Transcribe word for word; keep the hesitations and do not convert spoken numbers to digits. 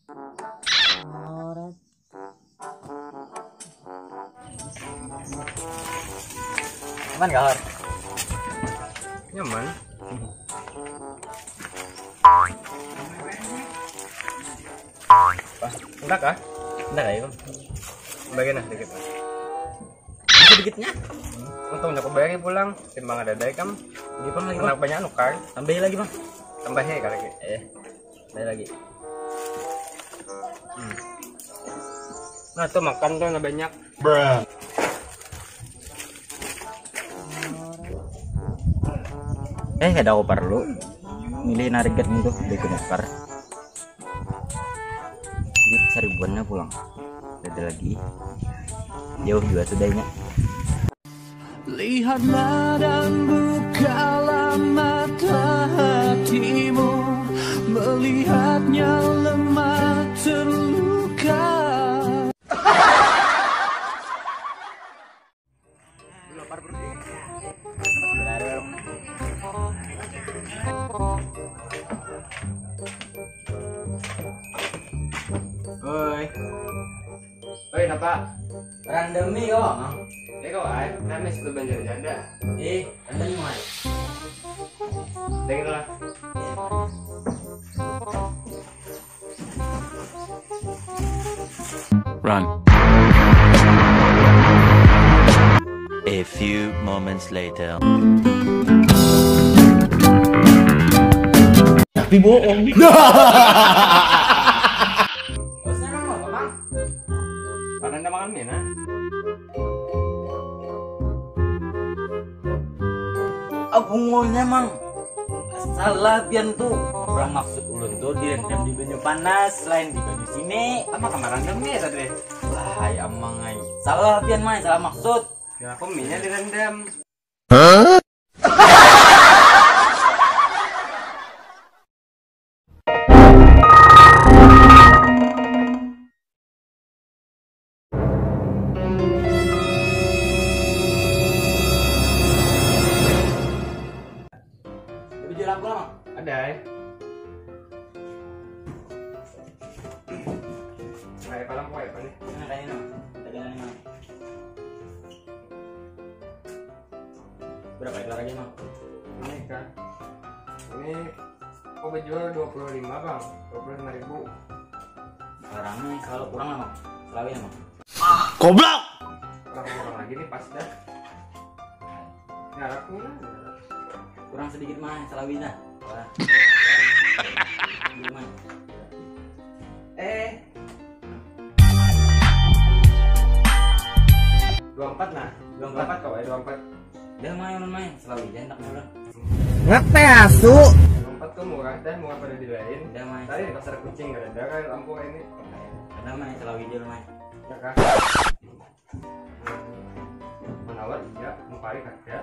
Aman gak, Har? Nyaman. Wah, enggak kah? Enggak ya, Bang? Bagian lah dikit. Bisa dikitnya. Untungnya aku bayar pulang, timbang ada dai kam. Di Bang lagi, Bang. Banyak nukar. Tambahi lagi, Bang. Tambahi kali lagi. Eh, ada lagi. Hmm. Nah, tuh makan tuh, nah, banyak. Eh, ada aku perlu. Milih narigat nih tuh, beli nukar. Duit seribuannya pulang. Ada lagi. Jauh juga tuh dainya. Lihatlah dan bukalah mata hatimu, melihatnya lemah terluka. Oi. Oi, napa? Randemi kau, Mang. Eh, kau, ai. Kami sudah banjar janda. Ih, randemi, Mang. Dengar lah. Run. A few moments later. Tapi bohong. Bosnya emang apa, Mang? Karena ada makan mie, nah. Aku ngulnya, Mang. Salah pian tuh. Orang maksud ulun tuh direndam di banyu panas, lain di banyu sini. Apa kemarin demi tadi? Wah, ya, Mang, ai. Salah pian, Mang, salah maksud. Ya, aku mie-nya direndam. Ada baju laku lah, Mang? Ada, eh. Kayak apa, Mang? Kayak apa nih? Nah, kayak ini, Mang. Kita jalan ini, Mang. Berapa itu harganya, Mang? Ini kah? Ini aku berjual dua puluh lima, Bang. Dua puluh lima ribu. Sekarang nih, kalau kurang lah, Mang. Selawi ya, Mang. Goblok! Kurang, kurang lagi nih, pas dah. Ngarap nih lah, ngarap. Kurang sedikit, Mang. Selawi dah. Wah. Sedikit, Mang. Eh. Dua empat nah. Dua empat. Dua empat kau, eh, dua empat. Dah, Mang, ulun, Mang. Selawi aja, handak ulun. Ngeteh asu. Dua empat tuh murah dah, murah pada di lain. Dah, Mang. Tadi di pasar kucing gak ada kan lampu ini. Ada, Mang, selawi aja, Mang. Ya kah? Menawar iya, mengparik ada.